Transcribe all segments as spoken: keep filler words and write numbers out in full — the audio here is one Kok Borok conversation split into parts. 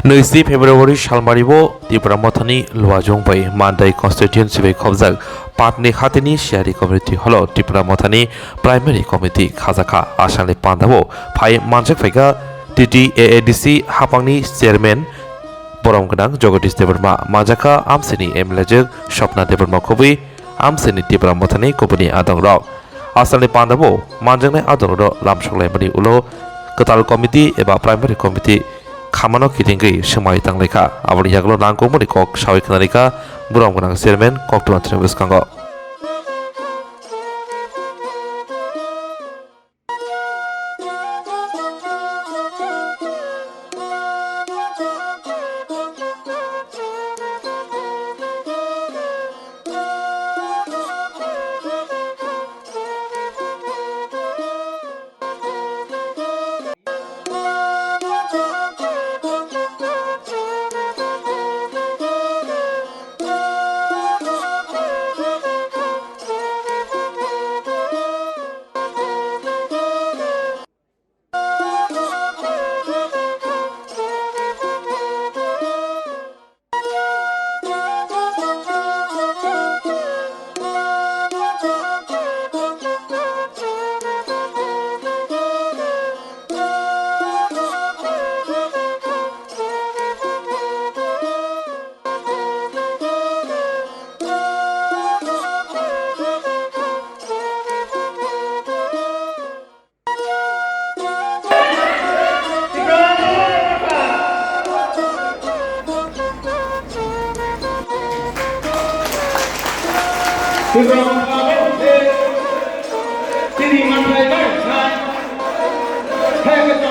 Nui February salmari o Tipra Mothani Luajong bai Mandai constituency bai khobjak Patni hatini Siyari community hall o Tipra Mothani primary committee khajakha. Asangni pandao phai manjak phaikha T T A A D C hapangni chairman borom gwnang Jagadish Debbarma, manjakha amsini M L A jwk Swapna Debbarma kubui, amsini Tipra Mothani kubuni adongrok. Asalni pandao manjaknai adongrokno lamsok laimani ulo kwtal committee eba primary committee khamano kitingwi swmai tanglaikha. Aboni yagulo nangkukmani kok sawi khwnarikha borom gwnang chairman koktwma thani bwskango.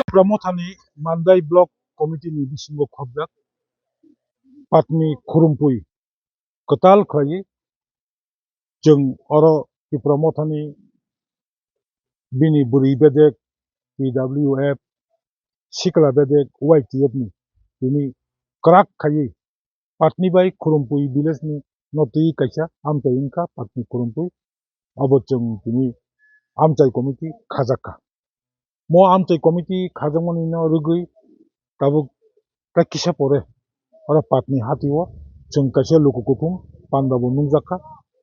Tipra Mothani Mandai Block Committee ni bisingo khobjak Patni Khurumpui kwtal khlaiwi, chwng oro Tipra Mothani bini bwrwi bedek, T W F, sikla bedek, Y T F ni tini kwrak khaiwi Patni bai Khurumpui village ni no twi kaisa amchai wngkha Patni Khurumpui. Abo chwng tini amchai committee khajakha. Mo amchai committee khajakmani no rwgwi tabuk ta kisa pore oro Patni hatio chwng kaisa luku kuthum panda bo nungjakha.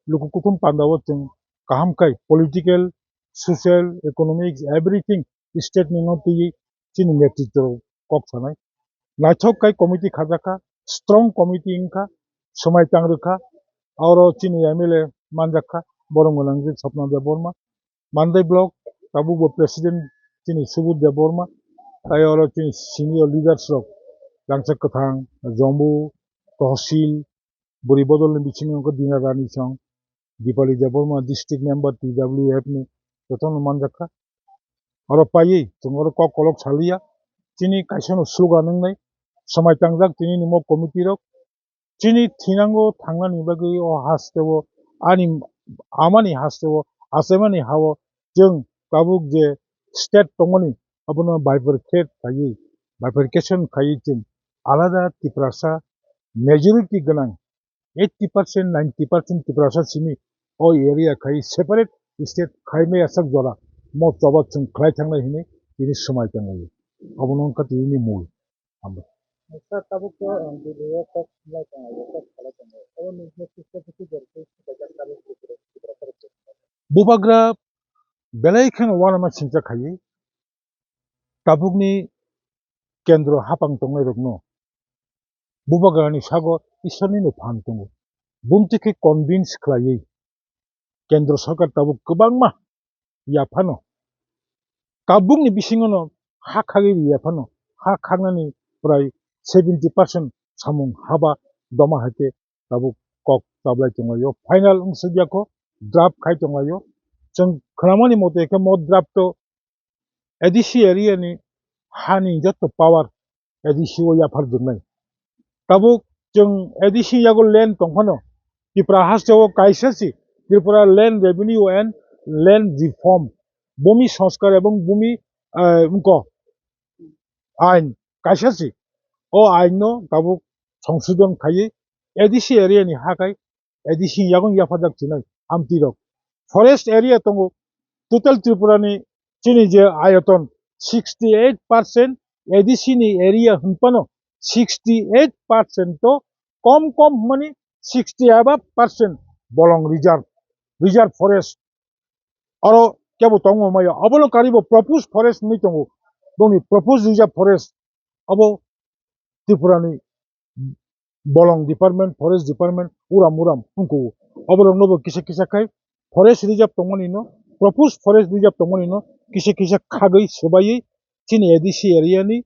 Luku kuthum panda o chwng kaham khai political, social, economics, everything state ni no twi chini netritwo kok sanai. Naithok khai committee khajakha, strong committee wngkha, swmai tang rwkha. Oro chini M L A manjakha, borom gwnang je Swapna Debbarma. Mandai block tabuk bo president chini Subodh Debbarma, tai oro chini senior leaders rok Rangchak Kwthang, Jombu, Tohsil, bwrwi bodol ni bisingo wngkha Dina Rani song, Dipali Debbarma, district member T W F ni, jotono manjakha. Oro paiwi chwng oro kok kolok saliya, chini kaisano slogan wngnai, swmai tangjak tini ni mo committee rok, chini thinango thangnani bagwi o hasteo ani amani hasteo achaimani hao chwng tabuk je state tongmani abono bifurcate khaiwi, bifurcation khaiwi chwng alada Tiprasa majority gwnang eighty percent, ninety percent Tiprasa simi o area khai separate state khai maya sak jora mo choba chwng khlai thangnai hinwi tini swmai tanglaio. Abono wngkha tini mul. Hambai. Sir, tabuk to, um, B D O kok sinlai tongo, kok salai tongo. Abo ni next step khe jori khe sibajak tabuk Tripura, Tripura khe. Bubagra belai kheno uanama singcha khaiwi tabukni kendro hapang tongnai rokno Bubagrani sago Iswrani no phan tongo. Bumtwi khe convince khlaiwi Kendra Sarkar tabuk kwbangma yaphano tabukni bisingono ha khagwi rwya phano ha khagnani prai seventy percent samung haba doma hai khe tabuk kok chablai tonglaio. Final wngsukya kho draft khai tonglaio. Chwng khwnamani mote khe mo draft o A D C area ni hani joto power A D C o yaphar rwnai. Tabuk chwng A D C yago land tongphano Tripura haste o kaisa si Tripura Land Revenue and Land Reform, Bhumi Sanskar ebong Bhumi, eh, wngko ain kaisa si. O ain no tabuk songsodon khaiwi A D C area ni ha khai A D C yago yaphajak chinai amtwi rok. Forest area tongo, total Tripura ni chini je ayoton sixty eight percent A D C ni area hwnphano sixty eight percent to kom kom hwnmani sixty above percent bolong reserve, reserve forest. Aro kebo tongmo maya, abono karibo proposed forest hinwi tongo, bongni proposed reserve forest. Abo Tripura ni bolong department, forest department, uram uram wngkho. Oborok nobo kisa kisa khai forest reserve tongmani no, proposed forest reserve tongmani no kisa kisa khagwi swbaiwi chini A D C area ni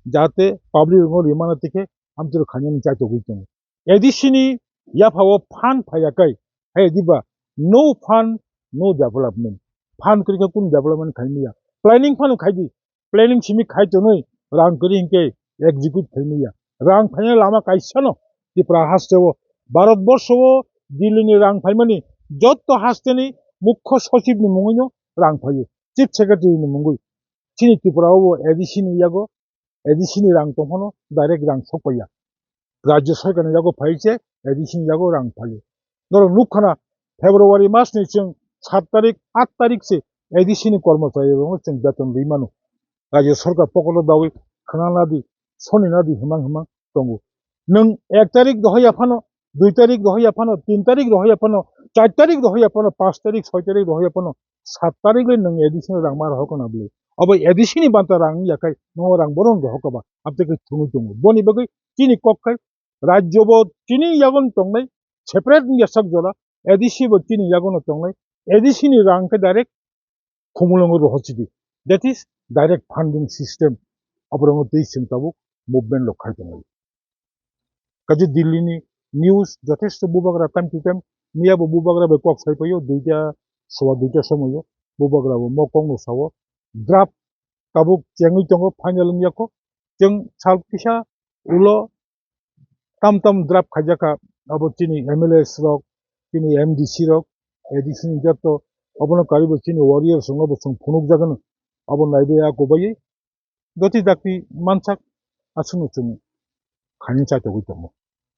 jate public rok no rimana tikhe amtwrwk khainani chaitogwi tongo. A D C ni yapha o fund phaiya kai, hai diba, no fund, no development. Fund kwrwi khe kunu development khaimaya. Planning phano khaidi, planning simi khai tonwi rang kwrwi hinkhe execute khaimaya. Rang phaina lama kaisa no Tripura haste o, Bharat borsho o, Delhi ni rang phaimani jotto haste ni mukho sochib ni mungwi no rang phaio, chief secretary ni mungwi. Chini Tripura o bo A D C ni yago A D C ni rang tongphano direct rang sokpaiya. Rajya Sarkar ni yago phai se A D C ni yago rang phaio. Norok nukkha na, February mas ni chwng sat tarik, aat tarik se A D C ni kormochari rokno chwng beton rwi mano. Rajya Sarkar pokoto dawi khwnana di, soni na di himang himang tongo. Nwng ek tarik dohoi ya phano, dui tarik dohoi ya phano, tin tarik dohoi ya phano, char tarik dohoi ya phano, panch tarik, soi tarik dohoi ya phano, sat tarik le nwng A D C ni rang ma rohor kana bwle. Abo A D C ni banta rang ya khai, nwng rang boron rohor kaba, amtwi khe thwngwi tongo. Boni bagwi chini kok khai, rajyo bo chini yagon tongnai, separate wngya sak jora, A D C bo chini yagono tongnai, A D C ni rang khe direct khumulwngo rohor sidi. That is direct funding system. Aborokno twi chwng tabuk movement rok khai tongo. Kaje Delhi ni news jothesto bubagra time to time, miya bo bubagra bai kok sai paio, duita, sowa duita somoio bubagra bo mo kok no sao, draft tabuk chengwi tongo, final wngya kho. Chwng sal kisa ulo tam tam draft khaijak kha, abo chini M L As rok, chini M D C rok, A D C ni joto, abono karibo chini warriors rokno bo chwng phunukjagano, abo naibe a kubaiwi doti dakti mansak aswkno chwng khaini chaitogwi tongo.